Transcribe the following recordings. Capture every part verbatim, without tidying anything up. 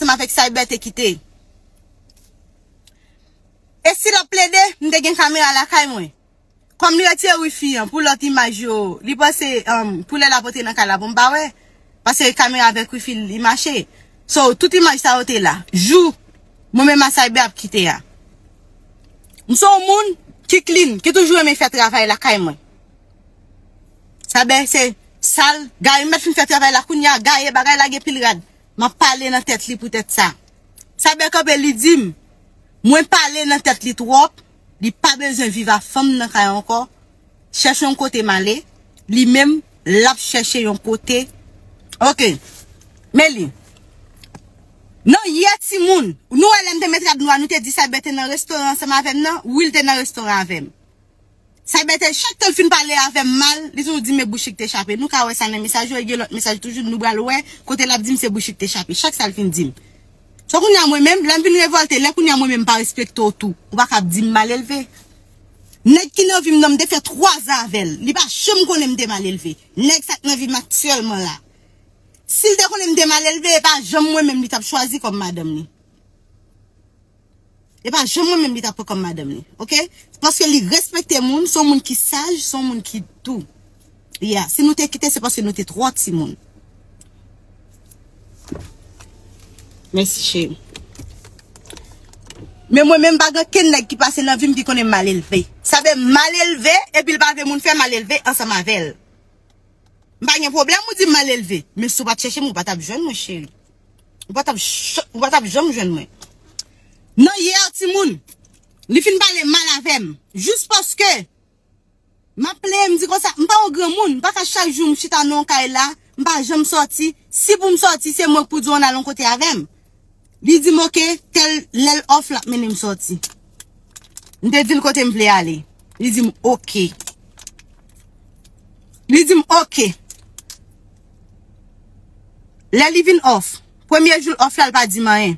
ansanm avèk Cyber te kite. E si l ap plede, m te gen kamera lakay mwen. Kòm li retire wifi an pou lòt imaj yo, li panse, um, pou lè l ap antre nan kay la pou m pa wè. Paske kamera avèk wifi li mache. So, tout imaj sa yo te la. Jou, mwen menm a Cyber ap kite a. M se yon moun ki clean, ki toujou renmen fè travay lakay mwen. Cyber se sal, Gaye mèt fin fè travay la kounye a, Gaye bagay la gen pil rad. M ap pale nan tèt li poutèt sa. Cyber kanpe, li di m, mwen pale nan tèt li twòp, li pa bezwen viv a fanm nan kay ankò, chèche yon kote m ale, li menm, l ap chèche yon kote. Ok, men li. Non, yè timoun, nou wè lè m te met rad nwa, nou te di Cyber te nan restoran ansanm avè m nan, wi, l te nan restoran avè m. Cyber te, chak tan l fin pale avè m mal, li toujou di m e bouch li k te chape. Nou ka wè sa nan mesaj yo, e gen lòt mesaj toujou, nou pral wè kote l ap di m se bouch li k te chape. Chak sa l fin di m. So kounye a mwen menm, lè m vin revòlte, lè kounye a mwen menm m pa respekte w tou. Ou pa ka ap di m malelve. Nèg ki nan vi m nan, m te fè twa zan avè l. Li pa janm konnen m te malelve. Nèg sa k nan vi m aktyèlman la. Si l te konnen m te malelve, e pa janm mwen menm li t ap chwazi kòm madanm li. E pa janm mwen menm li t ap pran kòm madanm li, ok? Paske li respekte moun, se yon moun ki saj, se yon moun ki dou. Yeah, si nou te kite, se paske nou te twò timoun. Mèsi, cheri. Men mwen menm, pa gen kenn nèg ki pase nan vi m ki konnen m malelve. Sa vle malelve, epi l pa vle moun fè malelve ansanm avè l. M pa gen pwoblèm ou di m malelve, men si w pa t chèche m, ou pa t ap jwenn mwen, cheri. Ou pa t ap ch-, ou pa t ap janm jwenn mwen. Non, yè timoun, li fin pale mal avè m. Jis paske m ap plenyen, m di konsa, m pa yon granmoun, m pa ka chak jou m chita nan yon kay la, m pa janm sòti. Si pou m sòti, se mwen k pou di w ann al yon kote avè m. Li di m, "Ok, tèl lè l off, l ap mennen m sòti." M te di l kote m vle ale. Li di m, "Ok." Li di m, "Ok." Lè li vin off, premye jou l off la, l pa di m anyen.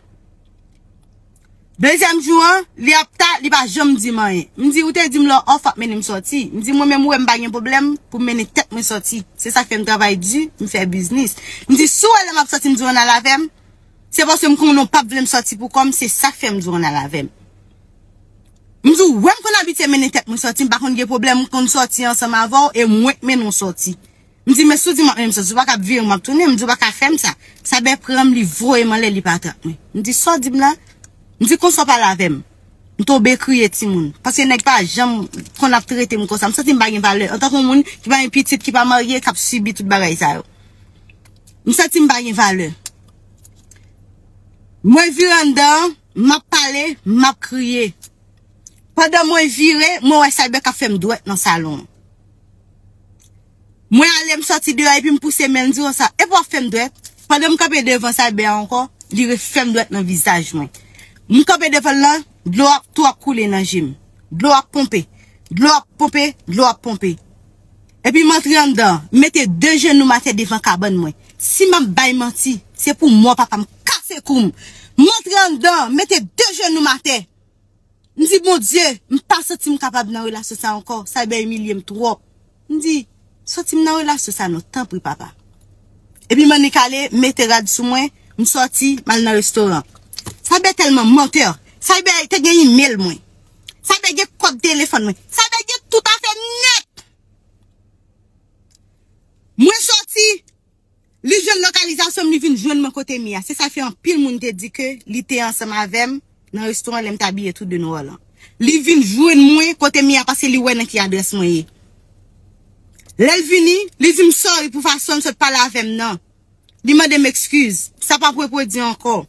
Dezyèm jou an, li ap ta, li pa janm di m anyen. M di, "Ou te di m lè w off, w ap mennen m sòti." M di, "Mwen menm, ou wè m pa gen pwoblèm pou m mennen tèt mwen sòti. Se sa k fè m travay di, m fè biznis." M di, "Si w wè lè m ap sòti, m di w ann al avè m, se paske m konnen w p ap vle m sòti pou kò m, se sa k fè m di w ann al avè m." M di w, wè m konn abitye mennen tèt mwen sòti, m pa konn gen pwoblèm, m konn sòti ansanm avè w, e mwen k mennen w sòti. M di, "Men si w di m ap mennen m sòti, ou pa ka ap vire m ap tounen." M di, "Ou pa ka fè m sa." Cyber pran m, li voye m anlè, li pa trap mwen. M di, "Sa w di m la?" M di, "Konsa w pale avè m." M tonbe kriye timoun. Paske nèg pa janm konn ap trete m konsa. M santi m pa gen valè. Antanke yon moun ki pa gen pitit, ki pa marye, k ap sibi tout bagay sa yo. M santi m pa gen valè. Mwen vire anndan, m ap pale, m ap kriye. Pandan mwen vire, mwen wè Cyber k ap fè m dwèt nan salon an. Mwen ale, m sòti deyò epi m pouse men l, m di konsa, "Epi w ap fè m dwèt?" Pandan m kanpe devan Cyber a ankò, li refè m dwèt nan vizaj mwen. M kanpe devan l lan, dlo ap, tou ap koule nan je m. Dlo ap ponpe. Dlo ap ponpe, dlo ap ponpe. Epi m antre anndan, m mete de jenou m atè devan kabann mwen. Si m ap bay manti, se pou mò papa m kase kou m. M antre anndan, m mete de jenou m atè. M di, "Bondye, m pa santi m kapab nan relasyon sa ankò. Cyber imilye m twòp." M di, "Soti m nan relasyon sa non, tanpri papa." Epi m annik ale, m mete rad sou mwen, m sòti, m al nan restoran. Cyber tèlman mantè. Cyber te gen imèl mwen. Cyber gen kòd telefòn mwen. Cyber gen tout afè m nèt. Mwen sòti, li jwenn lokalizasyon m, li vin jwenn mwen kote m ye a. Se sa fè anpil moun te di ke li te ansanm avè m nan restoran lè m t abiye tou de nwa lan. Li vin jwenn mwen kote m ye a paske li wè nan ki adrès mwen ye. Lè l vini, li di m sorry pou fason l sot pale avè m nan. Li mande m ekskiz. Sa p ap repwodui ankò.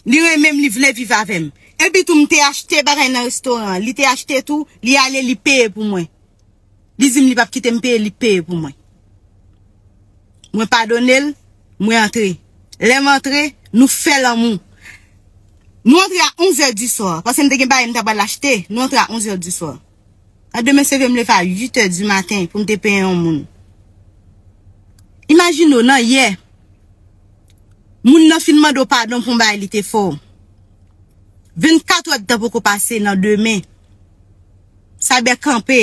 Li renmen m, li vle viv avè m. Epi tou, m te achte bagay nan restoran an. Li te achte tou, li ale, li peye pou mwen. Li di m li p ap kite m peye, li peye pou mwen. Mwen padone l, mwen antre. Lè m antre, nou fè lanmou. Nou antre a onzè di swa, paske m te gen bagay m ta pral achte. Nou antre a onzè di swa. An demen se vre m leve a uit è di maten pou m te peye yon moun. Imajine w nan yè, moun nan fin mande w padon pou yon bagay li te fè w. Vennkat è d tan poko pase nan demen. Cyber kanpe.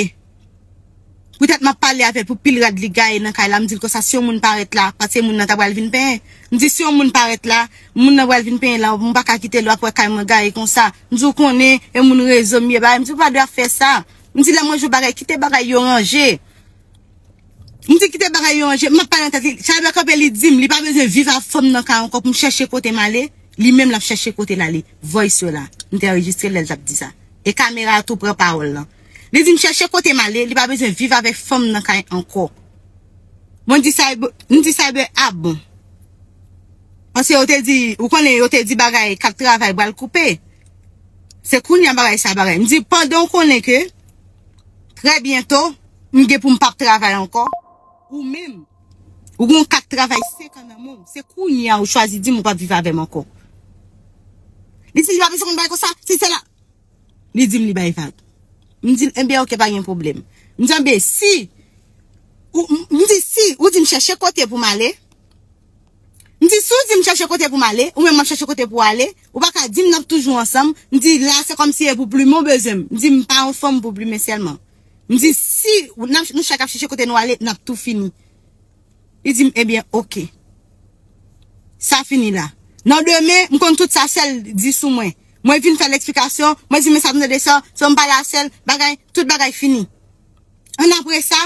Poutèt m ap pale avè l pou pil rad li gaye nan kay la, m di l konsa, si yon moun parèt la, paske moun nan ta pral vin penyen. M di, si yon moun parèt la, moun nan pral vin penyen la, m pa ka kite l, w ap wè kay mwen gaye konsa. M di, w konnen, e moun rezo m ye, bagay. M di, w pa dwe ap fè sa. M di, lè mwen jwe bagay, kite bagay yo ranje. M di, kite bagay yo ranje. M ap pale nan tèt li. Cyber kanpe, li di m, li pa bezwen viv ak fanm nan kay ankò pou m chèche kote m ale. Li menm, l ap chèche kote l ale. Voice yo la. M te anrejistre lè l t ap di sa. E kamera a tou pran pawòl lan. Li di m chèche kote m ale, li pa bezwen viv avèk fanm nan kay ankò. Mwen di Cyber, m di Cyber, a bon. Paske yo te di, ou konnen yo te di bagay kat travay pral koupe. Se kounye a bagay sa bagay. M di, pandan w konnen ke trè byento, m gen pou m p ap travay ankò, ou menm, ou gen yon kat travay senk an nan men w. Se kounye a ou chwazi di m ou p ap viv avè m ankò. Li di, li pa bezwen konn bagay konsa, si se la. Li di m li bay vag. M di l, ebyen, oke, pa gen pwoblèm. M di, ebyen, si, ou, m di, si, ou di m chèche kote pou m ale. M di, si w di m chèche kote pou m ale, ou menm w ap chèche kote pou w ale, ou pa ka di m n ap toujou ansanm. M di, la, se kòmsi e pou plimen w bezwen m. M di, m pa yon fanm pou plimen sèlman. M di, si w, n ap, nou chak ap chèche kote nou ale, n ap tou fini. Li di m, ebyen, oke. Sa fini la. Nan demen, m konn tout sa sèl di sou mwen. Mwen vin fè l eksplikasyon, mwen di, men sa m tande sa, sa m pale a sèl, bagay, tout bagay fini. Annapre sa,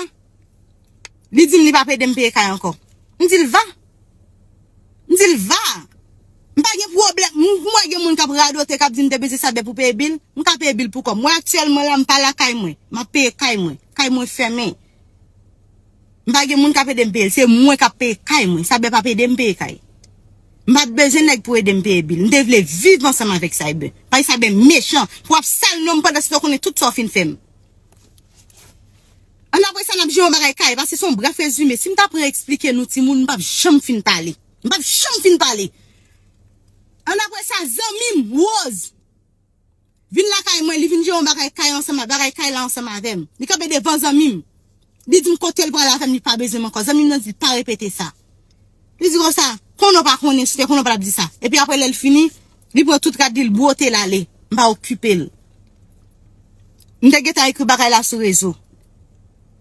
li di m li p ap ede m peye kay ankò. M di l va. M di l va. M pa gen pwoblèm. M, m wè gen moun k ap radote, k ap di m te bezwen Cyber pou peye bil. M ka peye bil pou kò m. Mwen aktyèlman la, m pa lakay mwen. M ap peye kay mwen. Kay mwen fèmen. M pa gen moun k ap ede m peye l. Se mwen k ap peye kay mwen. Cyber p ap ede m peye kay. M pa t bezwen nèg pou ede m peye bil. M te vle viv ansanm avèk Cyber. Paske Cyber mechan. Pou ap sal non m pandan se tan w konnen tout sa w fin fè m. Annapre sa, n ap jere yon bagay kay, paske se yon brèf rezime. Si m ta pran eksplike nou, timoun, m p ap janm fin pale. M p ap janm fin pale. Annapre sa, zanmi m, Rose, vin lakay mwen, li vin jere yon bagay kay ansanm, bagay kay la ansanm avè m. Li kanpe devan zanmi m. Li di m kote l pral avè m, li pa bezwen m ankò. Zanmi m nan di l pa repete sa. Li di konsa, konnen w pa konnen, si w te konnen w pa t ap di sa. Epi apre lè l fini, li pran tout rad li, l bwote l ale. M pa okipe l. M te gentan ekri bagay la sou rezo.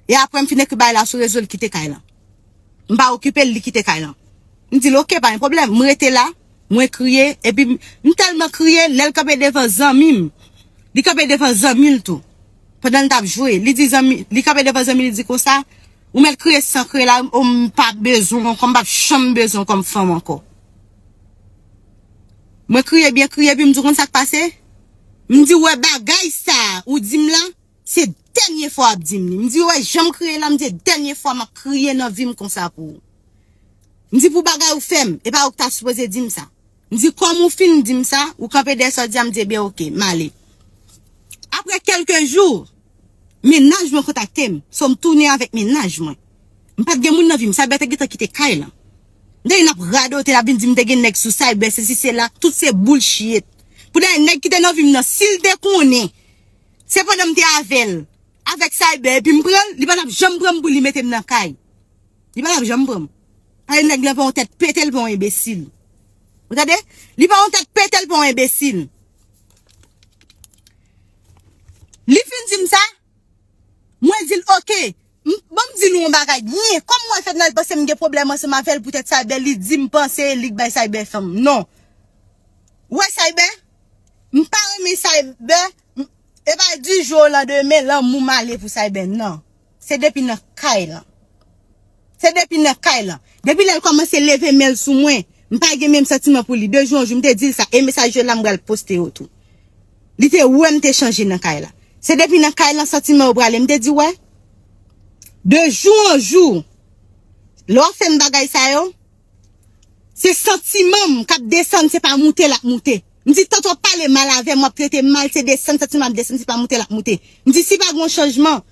E apre m fin ekri bagay la sou rezo, l kite kay lan. M pa okipe l, li kite kay lan. M di l, oke, pa gen pwoblèm. M rete la, mwen kriye, epi m, m tèlman kriye, lè l kanpe devan zanmi m, li kanpe devan zanmi l tou. Pandan l t ap jwe, li di zanmi, li kanpe devan zanmi, li di konsa, ou mèt kriye san kriye la, o m pa bezwen w ankò, m p ap janm bezwen w kòm fanm ankò. Mwen kriye byen kriye, epi m di w konn sa k pase? M di w wè bagay sa a ou di m la, se dènye fwa w ap di m li. M di w wè jan m kriye la, m di dènye fwa m ap kriye nan vi m konsa pou ou. M di pou bagay ou fè m, e pa ou ki ta sipoze di m sa. M di kòm ou fin di m sa, ou kanpe dèyè sa w di a, m di ebyen oke, m ale. Apre kèlke jou, mennaj mwen kontakte m, so m tounen avèk mennaj mwen. M pa t gen moun nan vi m, Cyber te gentan kite kay lan. M tande n ap radote, l ap vin di m te gen nèg sou Cyber, sesi sela, tout se bullshit. Pou dayè nèg ki te nan vi m nan, si l te konnen se pandan m te avè l, avèk Cyber, epi m pran l, li pa t ap janm pran m pou li mete m nan kay. Li pa t ap janm pran m. Paske nèg la pa yon tèt pete, l pa yon enbesil. Ou tande? Li pa yon tèt pete, l pa yon enbesil. Li fin di m sa, mwen di l, oke, m, ban m di nou yon bagay byen. Kòm mwen fèt nan l panse m gen pwoblèm ansanm avè l poutèt Cyber, li di m panse e li k bay Cyber fanm. Non. Ou wè Cyber? M pa renmen Cyber. M, e pa di jou o landemen, lanmou m ale pou Cyber. Non. Se depi nan kay lan. Se depi nan kay lan. Depi lè l kòmanse leve men l sou mwen, m pa gen menm santiman pou li. De jou an jou, m te di l sa. E mesaj yo la, m pral poste yo tou. Li te wè m te chanje nan kay la. Se depi nan kay lan santiman yo prale. M te di, wè, de jou an jou, lè w ap fè m bagay sa yo, se santiman m k ap desann, se pa moute l ap moute. M di, tanto w ap pale mal avè m, w ap trete m mal, se desann santiman m ap desann, se pa moute l ap moute. M di, si pa gen yon chanjman,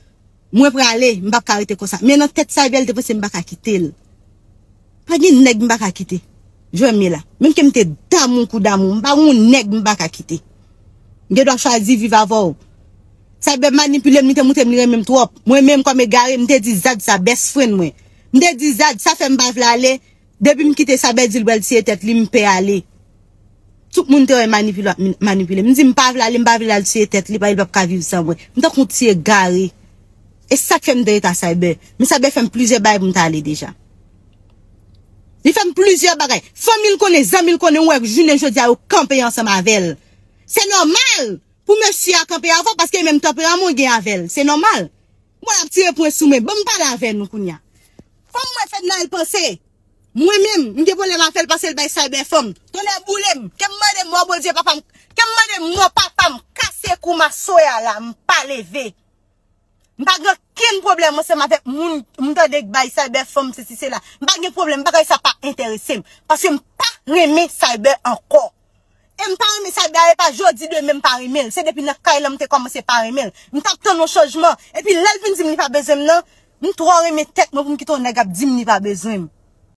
mwen prale, m p ap ka rete konsa. Men nan tèt Cyber, li te panse m pa ka kite l. Pa gen nèg m pa ka kite. Jwè m ye la. Menm ke m te damou kou damou, m pa gen yon nèg m pa ka kite. M gen dwa chwazi viv avè w. Cyber manipile m, li te montre m li renmen m twòp. Mwen menm kòm egare, m te di Zad sa, best friend mwen. M te di Zad, sa fè m pa vle ale. Depi m kite Cyber di l pral tiye tèt li, m pè ale. Tout moun te wè manipile, manipile. M di m pa vle ale, m pa vle al tiye tèt li, paske li p ap ka viv san mwen. M tankou yon ti egare. E sa k fè m te rete a Cyber. Men Cyber fè m plizyè bagay pou m ta ale deja. Li fè m plizyè bagay. Fanmi l konnen, zanmi l konnen, ou wè jounen jodi a yo kanpe ansanm avè l. Se nòmal pou mesye a kanpe avè w paske menm tanperaman w gen avè l. Se nòmal. Mwen ap tire pwen sou mwen. Ban m pale avè nou kounye a. Fanm mwen Fednaelle panse. Mwen menm, m gen pwoblèm avè l paske l bay Cyber fanm. Tonnè boule m. Ke m mande mò Bondye papa m. Ke m mande mò papa m kase kou m aswè a la, m pa leve. M pa gen okenn pwoblèm ansanm avèk moun m tande k bay Cyber fanm sesi sela. M pa gen pwoblèm, bagay sa pa enterese m. Paske m pa renmen Cyber ankò. E m pa renmen Cyber, e pa jodi demen m pa renmen l. Se depi nan kay lan m te kòmanse pa renmen l. M t ap tann yon chanjman. Epi lè l vin di m li pa bezwen m nan, m twò renmen tèt mwen pou m kite yon nèg ap di m li pa bezwen m.